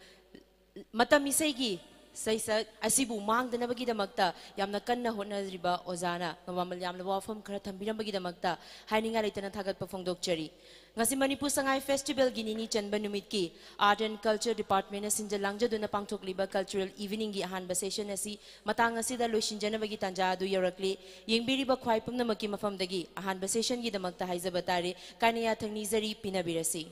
ꯃꯇꯝ ꯏꯁꯩꯒꯤ ꯁꯩꯁꯛ ꯑꯁꯤꯕꯨ ꯃꯥꯡꯗꯅꯕꯒꯤꯗꯃꯛꯇ ꯌꯥꯝꯅ ꯀꯟꯅ ꯍꯣꯠꯅꯔꯤꯕ ꯑꯣꯖꯥꯅ ꯃꯃꯜ ꯌꯥꯝꯂꯕ ꯋꯥꯐꯝ ꯈꯔ ꯊꯝꯕꯤꯔꯝꯕꯒꯤꯗꯃꯛꯇ ꯍꯥꯏꯅꯤꯡꯉꯥꯏ ꯂꯩꯇꯅ ꯊꯥꯒꯠꯄ ꯐꯣꯡꯗꯣꯛꯆꯔꯤ꯫ ꯉꯁꯤ ꯃꯅꯤꯄꯨꯔ ꯁꯉꯥꯏ ꯐꯦꯁꯇꯤꯚꯦꯜꯒꯤ ꯅꯤꯅꯤ ꯆꯟꯕ ꯅꯨꯃꯤꯠꯀꯤ Art and Culture Departmentꯅ ꯁꯤꯟꯖ ꯂꯥꯡꯖꯗꯨꯅ ꯄꯥꯡꯊꯣꯛꯂꯤꯕ Cultural Eveningꯒꯤ ꯑꯍꯥꯟꯕ session ꯑꯁꯤ ꯃꯇꯥꯡ ꯑꯁꯤꯗ ꯂꯣꯏꯁꯤꯟꯖꯅꯕꯒꯤ ꯇꯥꯟꯖꯥ ꯑꯗꯨ ꯌꯧꯔꯛꯂꯤ꯫ ꯌꯦꯡꯕꯤꯔꯤꯕ ꯈ꯭ꯋꯥꯏ ꯄꯨꯝꯅꯃꯛꯀꯤ ꯃꯐꯝꯗꯒꯤ ꯑꯍꯥꯟꯕ sessionꯒꯤꯗꯃꯛꯇ ꯍꯥꯏꯖꯕ ꯇꯥꯔꯦ, ꯀꯥꯏꯅ ꯌꯥꯊꯪ ꯅꯤꯖꯔꯤ, ꯄꯤꯅꯕꯤꯔꯁꯤ꯫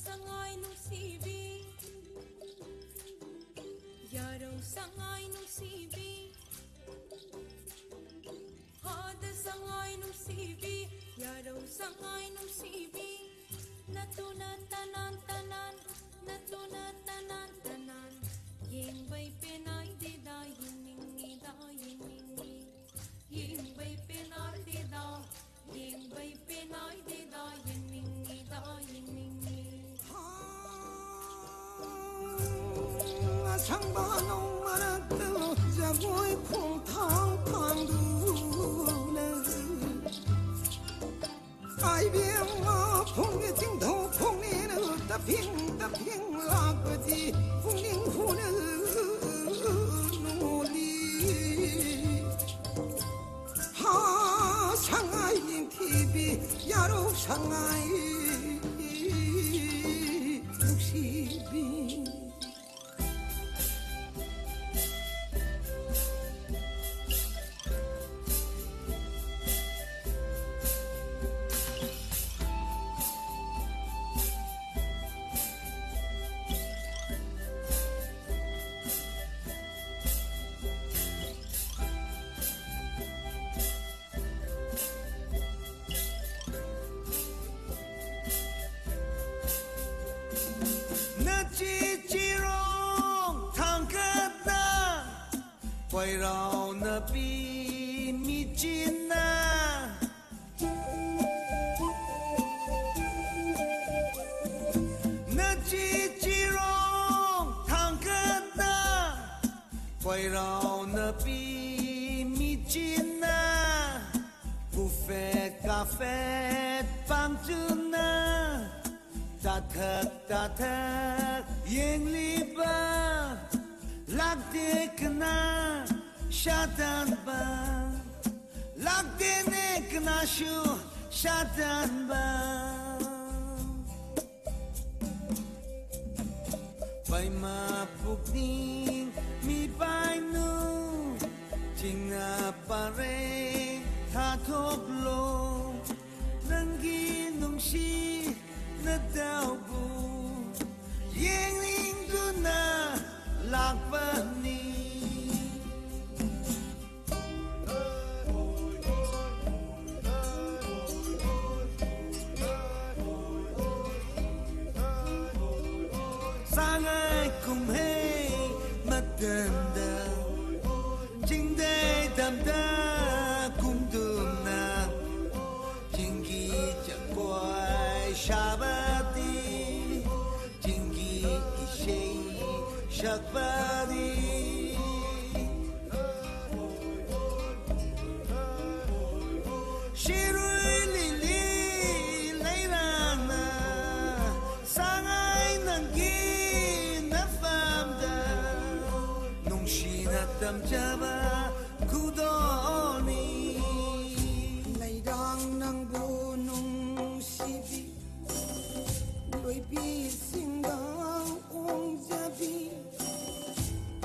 ꯁꯉꯥꯏ ꯅꯨꯡꯁꯤꯕꯤ, ꯌꯥꯔꯧ ꯁꯉꯥꯏ ꯅꯨꯡꯁꯤꯕꯤ, ꯍꯥꯗ ꯁꯉꯥꯏ ꯅꯨꯡꯁꯤꯕꯤ, ꯌꯥꯔꯧ ꯁꯉꯥꯏ ꯅꯨꯡꯁꯤꯕꯤ, ꯅꯇꯨꯅ ꯇꯅꯥꯟ ꯇꯅꯥꯟ, ꯅꯇꯨꯅ ꯇꯅꯥꯟ ꯇꯅꯥꯟ, ꯌꯦꯡꯕꯩ ꯄꯦꯅꯥꯏꯗꯦꯗ, ꯌꯦꯡꯅꯤꯡꯉꯤꯗ, ꯌꯦꯡꯅꯤꯡꯉꯤ, ꯌꯦꯡꯕꯩ ꯄꯦꯅꯥꯏꯗꯦꯗ, ꯌꯦꯡꯕꯩ ꯄꯦꯅꯥꯏꯗꯦꯗ, ꯌꯦꯡꯅꯤꯡꯉꯤꯗ, ꯌꯦꯡꯅꯤꯡꯉꯤ꯫ ꯑꯁꯪꯕ ꯅꯣꯡ ꯃꯔꯛꯇ ꯖꯒꯣꯏ ꯈꯣꯡꯊꯥꯡ ꯊꯥꯡꯗꯨꯅ ꯏꯕꯦꯝꯃ ꯐꯣꯡꯒꯦ ꯆꯤꯡꯊꯧ ꯈꯣꯡꯅꯦꯅ ꯇꯞꯐꯤꯡ ꯇꯞꯐꯤꯡ ꯂꯥꯛꯄꯗꯤ ꯄꯨꯛꯅꯤꯡ ꯍꯨꯅ ꯅꯣꯜꯂꯤ꯫ ꯍꯥ ꯁꯉꯥꯏ ꯅꯤꯡꯊꯤꯕꯤ ꯌꯥꯔꯧ ꯁꯉꯥꯏ ꯅꯨꯡꯁꯤꯕꯤ꯫ ꯅꯆꯦ ꯆꯤꯔꯣꯡ ꯊꯥꯡꯒꯠꯅ ꯀꯣꯏꯔꯥꯎꯅꯕꯤ ꯃꯤꯆꯤꯟꯅ ꯅꯆꯦ ꯆꯤꯔꯣꯡ ꯊꯥꯡꯒꯠꯅ ꯀꯣꯏꯔꯥꯎꯅꯕꯤ ꯃꯤꯆꯤꯟꯅ ꯀꯨꯐꯦꯠ ꯀꯥꯐꯦꯠ ꯄꯥꯡꯇꯨꯅ ꯇꯥꯊꯛ ꯇꯥꯊꯛ ꯌꯦꯡꯂꯤꯕ ꯂꯥꯛꯇꯦ ꯀꯅꯥ ꯁꯥꯗꯟꯕ ꯂꯥꯛꯇꯦꯅꯦ ꯀꯅꯥꯁꯨ ꯁꯥꯗꯟꯕ ꯄꯩꯃ ꯄꯨꯛꯅꯤꯡ ꯃꯤꯄꯥꯏꯅꯨ ꯆꯤꯡꯅ ꯄꯔꯦꯡ ꯊꯥꯊꯣꯛꯂꯣ ꯅꯪꯒꯤ ꯅꯨꯡꯁꯤ ꯅꯇꯧꯕꯨ ꯁꯉꯥꯏ ꯀꯨꯝꯍꯩ ꯃꯇꯝꯗ ꯆꯤꯡꯗꯩ ꯇꯝꯗ ꯀꯨꯝꯗꯨꯅ ꯆꯤꯡꯒꯤ ꯖꯒꯣꯏ ꯁꯥꯕꯗꯤ, ꯆꯤꯡꯒꯤ ꯏꯁꯩ ꯁꯛꯄꯗꯤ, ꯁꯤꯔꯨꯏ ꯂꯤꯂꯤ ꯂꯩꯔꯥꯡꯅ ꯁꯉꯥꯏ ꯅꯪꯒꯤ ꯅꯐꯝꯗ ꯅꯨꯡꯁꯤꯅ ꯇꯝꯖꯕ ꯈꯨꯗꯣꯜꯅꯤ꯫ ꯂꯩꯔꯥꯡ ꯅꯪꯕꯨ ꯅꯨꯡꯁꯤꯕꯤ, ꯂꯣꯏꯕꯤꯁꯤꯡꯗ ꯑꯣꯡꯖꯕꯤ,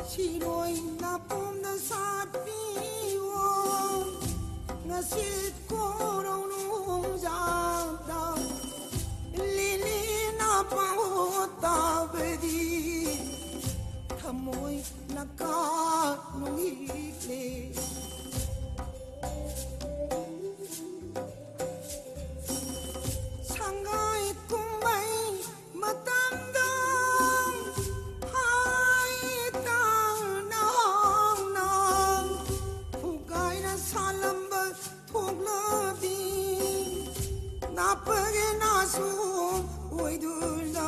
ꯁꯤꯔꯣꯏ ꯅꯥꯄꯣꯝꯗ ꯁꯥꯠꯄꯤꯌꯣ꯫ ꯉꯁꯤ ꯀꯣꯔꯧ ꯅꯣꯡꯖꯥꯗ ꯂꯤꯂꯤꯅ ꯄꯥꯎ ꯇꯥꯕꯗꯤ ꯊꯃꯣꯏ ꯅꯀꯥ ꯅꯨꯡꯍꯤꯛꯂꯦ꯫ ꯁꯉꯥꯏ ꯀꯨꯝꯍꯩ ꯃꯇꯝꯗ ꯍꯥꯏ ꯇꯥꯅ ꯍꯥꯎꯅ ꯐꯨꯒꯥꯏꯅ ꯁꯥꯂꯝꯕ ꯊꯣꯛꯂꯕꯤ ꯅꯥꯄꯒꯤ ꯅꯥꯁꯨ ꯑꯣꯏꯗꯨꯅ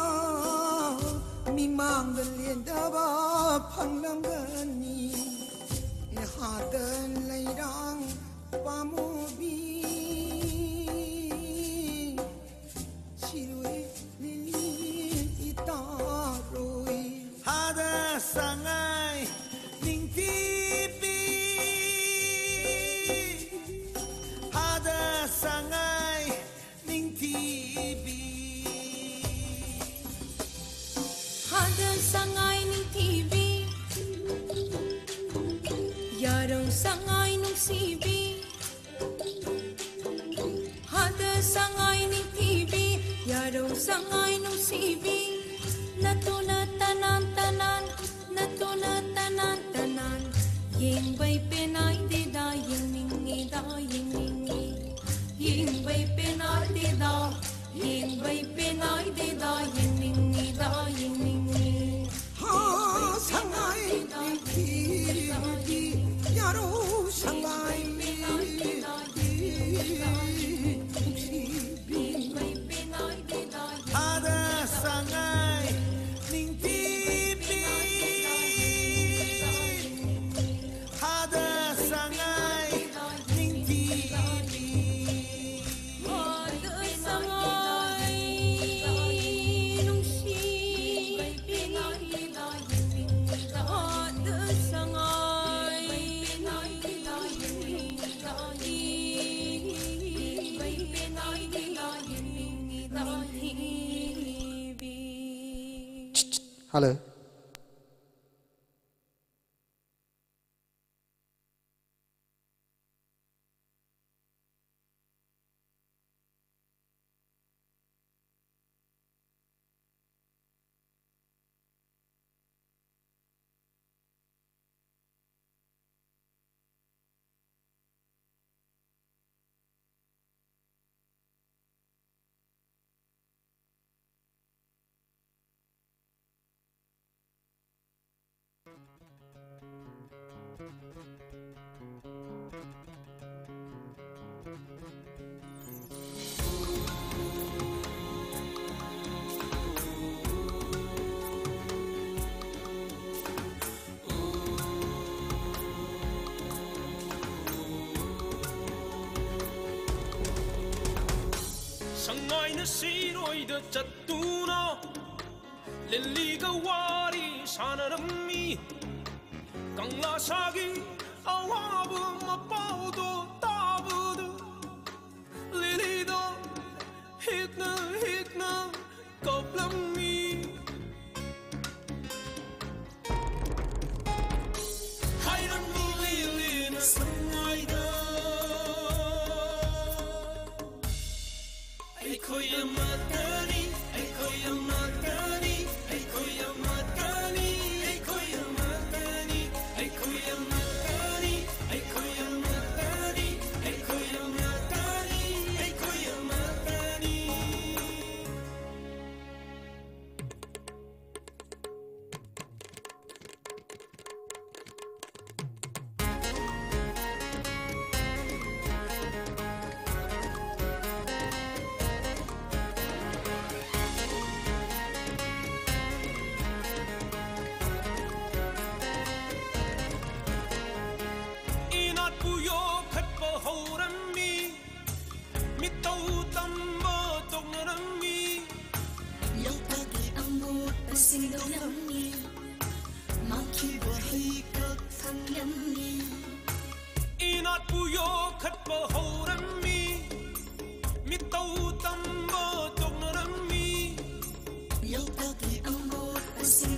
ꯃꯤꯃꯥꯡꯗ ꯂꯦꯟꯗꯕ ꯐꯪꯂꯝꯒꯅꯤ꯫ ꯍꯥꯗ ꯂꯩꯔꯥꯡ ꯄꯥꯝꯃꯨꯕꯤ ꯁꯤꯔꯣꯏ ꯂꯤꯂꯤ ꯏꯇꯥꯔꯣꯏ꯫ ꯍꯥꯗ ꯁꯉꯥꯏ ꯅꯤꯡꯊꯤꯕꯤ, ꯍꯥꯗ ꯁꯉꯥꯏ ꯅꯤꯡꯊꯤꯕꯤ꯫ ꯍꯥꯗ ꯁꯉꯥꯏ ꯅꯤꯡꯊꯤꯕꯤ, ꯌꯥꯔꯧ ꯁꯉꯥꯏ ꯅꯨꯡꯁꯤꯕꯤ꯫ ꯍꯥꯗ ꯁꯉꯥꯏ ꯅꯤꯡꯊꯤꯕꯤ, ꯌꯥꯔꯧ ꯁꯉꯥꯏ ꯅꯨꯡꯁꯤꯕꯤ꯫ ꯅꯇꯨꯅ ꯇꯅꯥꯟ ꯇꯅꯥꯟ, ꯅꯇꯨꯅ ꯇꯅꯥꯟ ꯇꯅꯥꯟ꯫ ꯌꯦꯡꯕꯩ ꯄꯦꯅꯥꯏꯗꯦꯗ, ꯌꯦꯡꯅꯤꯡꯉꯤꯗ, ꯌꯦꯡꯅꯤꯡꯉꯤ꯫ ꯌꯦꯡꯕꯩ ꯄꯦꯅꯥꯏꯗꯦꯗ, ꯌꯦꯡꯕꯩ ꯄꯦꯅꯥꯏꯗꯦꯗ, ꯌꯦꯡꯅꯤꯡꯉꯤꯗ, ꯌꯦꯡꯅꯤꯡꯉꯤ꯫ Hello. ꯁꯉꯥꯏꯅ ꯁꯤꯔꯣꯏꯗ ꯆꯠꯇꯨꯅ ꯂꯤꯂꯤꯒ ꯋꯥꯔꯤ ꯁꯥꯟꯅꯔꯝꯃꯤ꯫ ꯀꯪꯂꯥ ꯁꯥꯒꯤ ꯑꯋꯥꯕ ꯃꯄꯥꯎꯗꯣ ꯇꯥꯕꯗ ꯂꯤꯂꯤꯗꯣ ꯍꯤꯛꯅ ꯍꯤꯛꯅ ꯀꯞꯂꯝꯃꯤ꯫ ꯍꯥꯏꯔꯝꯃꯤ ꯂꯤꯂꯤꯅ ꯁꯉꯥꯏꯗ, ꯑꯩꯈꯣꯏ ꯑꯃꯠꯇꯅꯤ, ꯑꯩꯈꯣꯏ ꯑꯃꯠꯇꯅꯤ, ꯑꯩꯈꯣꯏ ꯑꯃꯠꯇꯅꯤ, ꯑꯩꯈꯣꯏ ꯑꯃꯠꯇꯅꯤ, ꯑꯩꯈꯣꯏ ꯑꯃꯠꯇꯅꯤ, ꯑꯩꯈꯣꯏ ꯑꯃꯠꯇꯅꯤ, ꯑꯩꯈꯣꯏ ꯑꯃꯠꯇꯅꯤ, ꯑꯩꯈꯣꯏ ꯑꯃꯠꯇꯅꯤ꯫ ꯏꯅꯥꯠꯄꯨ ꯌꯣꯛꯈꯠꯄ ꯍꯧꯔꯝꯃꯤ, ꯃꯤꯇꯧ ꯇꯝꯕ ꯇꯧꯅꯔꯝꯃꯤ꯫ ꯂꯣꯛꯇꯥꯛꯀꯤ ꯑꯃꯣꯠꯄ ꯁꯦꯡꯗꯣꯛꯂꯝꯃꯤ, ꯃꯥꯡꯈꯤꯕ ꯍꯩꯀꯛ ꯊꯝꯂꯝꯃꯤ꯫ ꯏꯅꯥꯠꯄꯨ ꯌꯣꯛꯈꯠꯄ ꯍꯧꯔꯝꯃꯤ, ꯃꯤꯇꯧ ꯇꯝꯕ ꯇꯧꯅꯔꯝꯃꯤ꯫ ꯂꯣꯛꯇꯥꯛꯀꯤ ꯑꯃꯣꯠꯄ ꯁꯦꯡ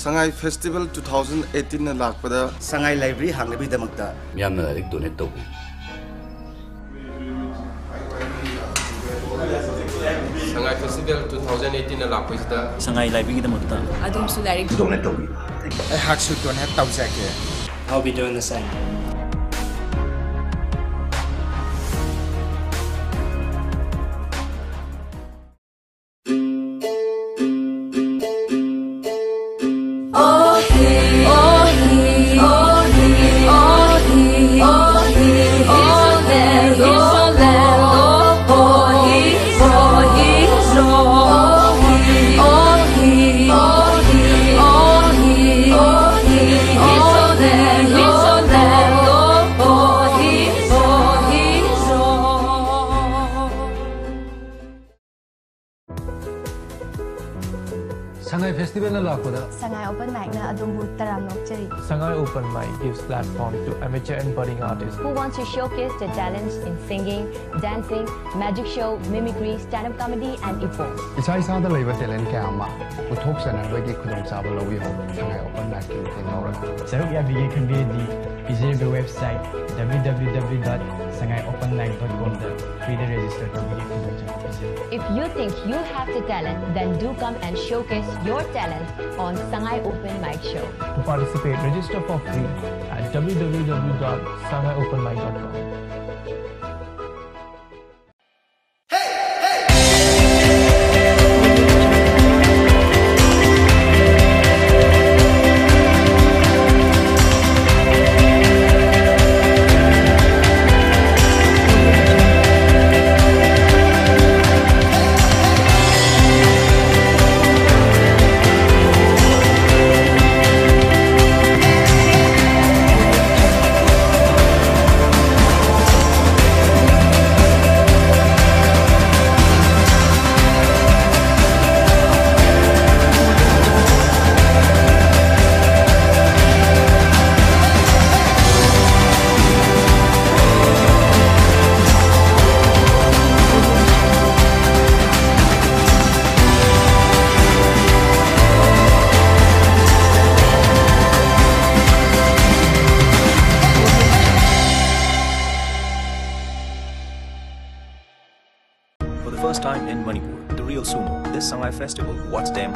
ꯁꯉꯥꯏ ꯐꯦꯁꯇꯤꯚꯦꯜ ꯇꯨ ꯊꯥꯎꯖꯟ ꯑꯩꯠꯇꯤꯟꯅ ꯂꯥꯛꯄꯗ ꯁꯉꯥꯏ ꯂꯥꯏꯕ꯭ꯔꯦꯔꯤ ꯍꯥꯡꯅꯕꯒꯤꯗꯃꯛꯇ ꯃꯤꯌꯥꯝꯅ ꯂꯥꯏꯔꯤꯛ ꯗꯣꯅꯦꯠ ꯇꯧꯕꯤ꯫ ꯁꯉꯥꯏ ꯐꯦꯁꯇꯤꯚꯦꯜ ꯇꯨ ꯊꯥꯎꯖꯟ ꯑꯩꯠꯇꯤꯟꯅ ꯂꯥꯛꯄꯁꯤꯗ ꯁꯉꯥꯏ ꯂꯥꯏꯕ꯭ꯔꯦꯔꯤꯒꯤꯗꯃꯛꯇ ꯑꯗꯣꯝꯁꯨ ꯂꯥꯏꯔꯤꯛ ꯗꯣꯅꯦꯠ ꯇꯧꯕꯤ꯫ ꯑꯩꯍꯥꯛꯁꯨ ꯗꯣꯅꯦꯠ ꯇꯧꯖꯒꯦ꯫ I'll be doing the same. ꯁꯉꯥꯏ ꯐꯦꯁꯇꯤꯚꯦꯜꯅ ꯂꯥꯛꯄꯗ ꯁꯉꯥꯏ ꯑꯣꯄꯟ ꯃꯥꯏꯛꯅ ꯑꯗꯣꯝꯕꯨ ꯇꯔꯥꯝꯅ ꯑꯣꯛꯆꯔꯤ꯫ Sangai Open Mic gives platform to amateur and budding artists who wants to showcase their talents in singing, dancing, magic show, mimicry, stand-up comedy, and events. ꯏꯁꯥ ꯏꯁꯥꯗ ꯂꯩꯕ talent ꯀꯌꯥ ꯑꯃ ꯎꯠꯊꯣꯛꯆꯅꯕꯒꯤ ꯈꯨꯗꯣꯡꯆꯥꯕ ꯂꯧꯕꯤꯌꯨ, ꯁꯉꯥꯏ ꯑꯣꯄꯟ ꯃꯥꯏꯛꯀꯤ ꯃꯇꯦꯡ ꯂꯧꯔꯒ꯫ ꯁꯔꯨꯛ ꯌꯥꯕꯤꯒꯦ ꯈꯟꯕꯤꯔꯗꯤ, ꯄꯤꯖꯔꯤꯕ website W W W dot sangai open mic dot com ꯗ ꯐ꯭ꯔꯤꯗ ꯔꯦꯖꯤꯁꯇꯔ ꯇꯧꯕꯤꯒꯦ ꯈꯨꯗꯣꯡꯆꯥꯕ ꯄꯤꯖꯔꯤ꯫ If you think you have the talent, then do come and showcase your talent on Sangai Open Mic Show. To participate, register for free at W W W dot sangai open mic dot com.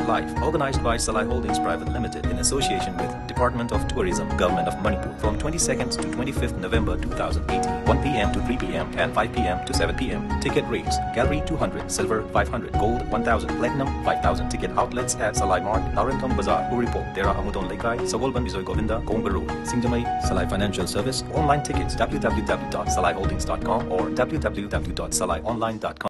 Live, organized by Salai Holdings Private Limited in association with Department of Tourism, Government of Manipur, from twenty-second to twenty-fifth November two thousand eighteen, one p m to three p m and five p m to seven p m. Ticket rates: Gallery two hundred, Silver five hundred, Gold one thousand, Platinum five thousand. Ticket outlets at Salai Mart, Narengtham Bazaar, Uripok, Tera Amudon Leikai, Sagolban Bijoy Govinda, Kongba Road, Singjamei. Salai Financial Service, online tickets, w w w dot salai holdings dot com or w w w dot salai online dot com.